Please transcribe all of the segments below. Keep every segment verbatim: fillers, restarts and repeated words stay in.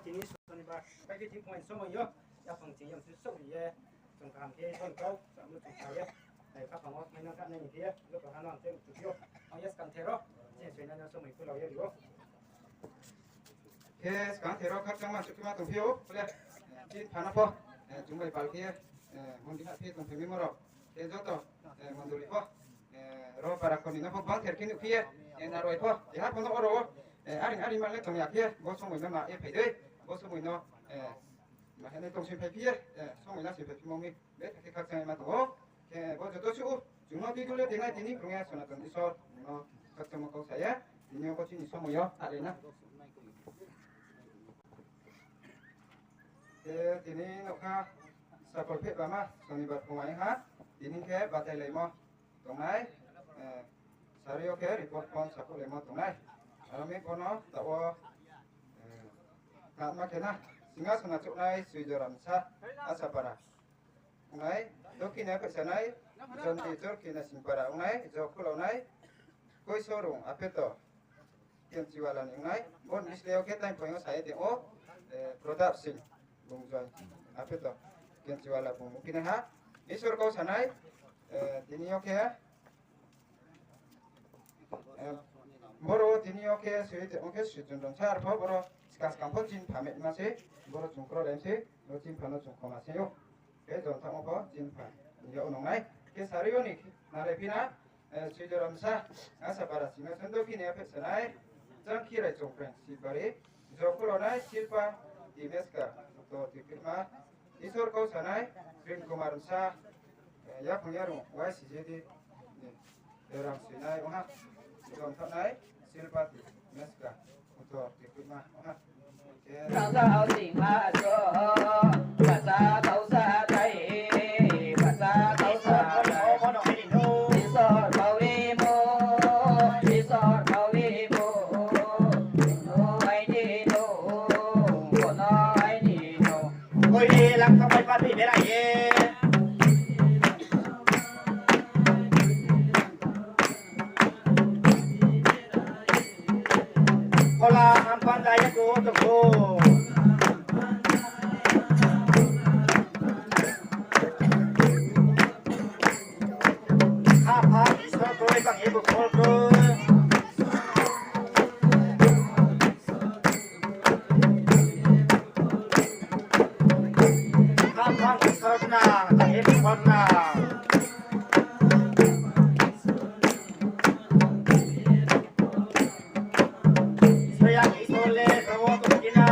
Tini sonibar, bai khe thing phung somoi yo, yaphang ching yam su souh ye, chung kaham khe son kau, samu chung sa ye, nai khaphang wo, nai nang kha nai ni khe ye, lo kaham no ang che chung yo, ang ye skang the ro, che soi nai no somoi phu lau ye ri ou. Khe skang the ro khakchangma chukma tongphi ou, le, chin phana pho, chung bai pal khe ye, mondi ha phi tongphi mi mo ro, khe joto, mondoli pho, ro para khoni no pho bang ther khe nuh phi ye, narwai pho, keha pho no oro wo, aring aring ma le tong ya khe, bo somoi no na ye phai dei, bo somoi no, ma khe nai tong sing phai phi ye, somoi na sing phai phi mo mi, betha khe khakchang ye ma tong ou, khe bo joto suh ou, chung no tui dule tenai tini krung ye Sonaton Isor, no khakchangmo kau sa ye, tini yo bo chini somoi yo, ale na. Khe tini nokha sakol pheh bama, sonibar phung ai ha, tini khe batailaimo tongnai, sari yo khe report phone sakhouhlaimo tongnai. Aro mi bono taoh wo, khatma khe na, Singhason achouhnai Suijoram sa, Asapara. Ongnai, dokhine phaisanai, Jondi Jorkhina Singpara ongnai, Jokhulonai, Koisorung, apheto, Kemchiwala ni ongnai, bon bislei yo khe time phaing yo sa ye tong ou, Prodap Sing, bung join, apheto, Kemchiwala bung mungphinai ha, Isor kau sanai, tini yo khe, boro tini yo khe soi tongmo khe Sujun Rongsa arpho boro skang skang pho chin pha mehma se, boro chung krolai se, boro chin pha no chung khoma se ou. Khe jon thangmo pho chin pha, ya ongnai. Khe sari yo ni nalai phi na, Suijoram sa, Asapara Singhason dokhine phaisanai, Jangkhirai Chongpreng Sibari, Jokhulonai Silpa Timeska, to Tikrima, Isor kau sanai, Prim Kumar Rongsa, yaphang yarung, Y C J D, Rang soinai ong ha, jon thangnai, Silpa Timeska, to Tikrima ong ha. Oi, lang thanngpai pa tui berai ye. Kola ampang daya ko tongko. Apa Isor kroi bang ibu kol kroi. Apa Isor na, bang ibu kol na. Soyang Isor le, kawo tongkina.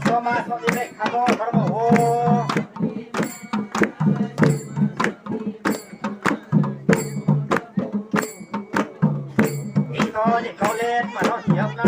Soma soni le, kabo, karmo ho. Isor ni kau le, mano siap na.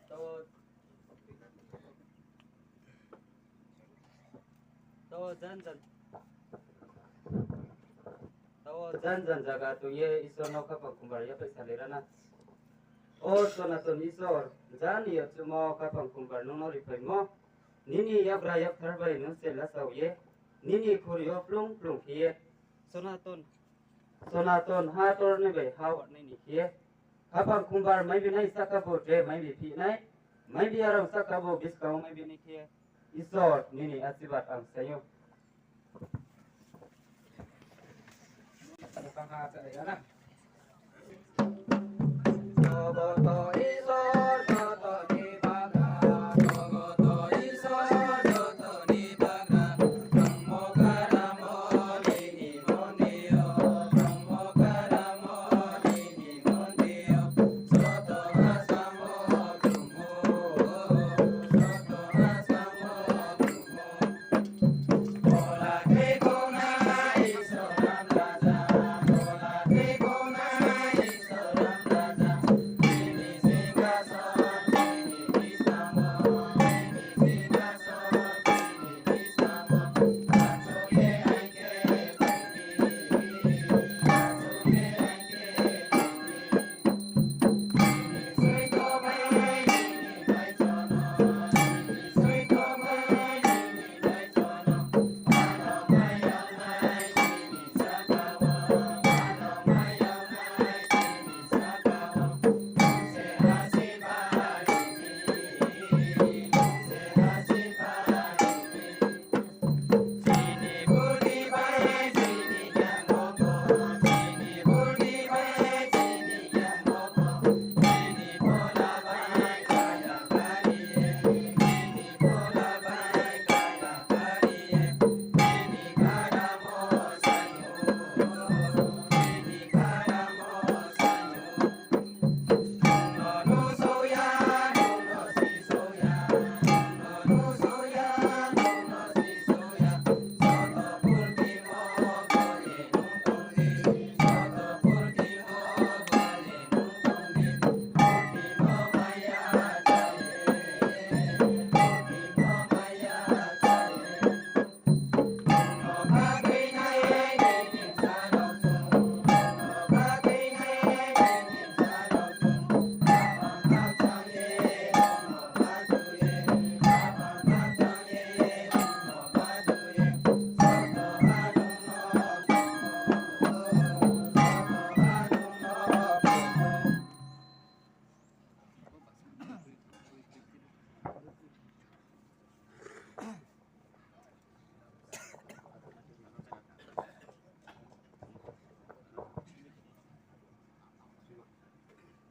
Tao, tao jan jan, tao jan jan zaga tong ye Isor no khaphang khumbar yaphaih salai ra na. O Sonaton Isor, jan ni yachouhmo khaphang khumbar nung no riphaimo. Nini yakgra yakthar bai nung se lasao ye, nini khuri yo plung plung khe ye, Sonaton, Sonaton ha tor ni bai ha warnai ni khe ye, Haphang khumbar mai binai sahka bo tre mai bi phi nai, mai bi arao sahka bo buskang wo mai bi ni khe, Isor nini asirbad ang sai ou.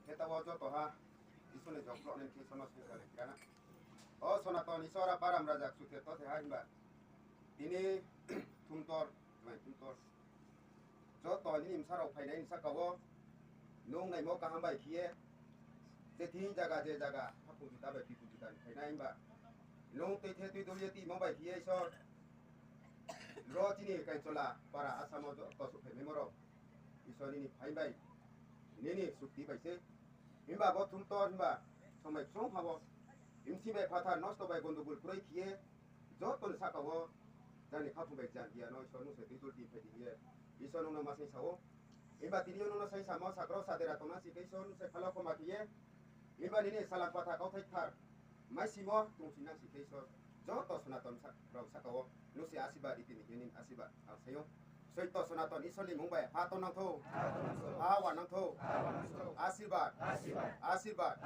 Khe taoh wo joto ha Isor ni jokhlok ni khe Isor no sungsa ri kha na. O Sonaton Isor, Aparam Raja, Kchusoyang Kthar ha himba tini thumtor, mai thumtor. Joto nini bsa rao phainai ni sahka wo, nung naimo kaham bai khe ye, je thing zaga je zaga, haphung juda bai tuiphung juda ni phainai himba, nung tuithe tuidul ye timo bai khe ye Isor, ro chini Kainchola para Assam wo joto souhphaimaimo rao, Isor nini phaing bai, nini sukti bai se. Himba bo thumtor himba somai ksong ha wo, bsing bai phathar nosto bai gondogul kroi khe ye, joto ni sahka wo, jani khaphung bai jandia no Isor nung se tuidul di phai di ye, Isor nung no ma saingsa ou. Himba tini yo nung no saingsamo sakrao sadera tongnang si khe Isor nung se phalao khoma khe ye, himba nini salam patha kauthai kthar maisimo tongsinang si khe Isor, joto Sonaton sa-, rao sahka wo nung se asirbad ri tini khe nini asirbad ang sai ou. Soito Sonaton Isor ni mmung bai ha tongnang thou, ha wanang thou, asirbad, asirbad, asirbad.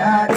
a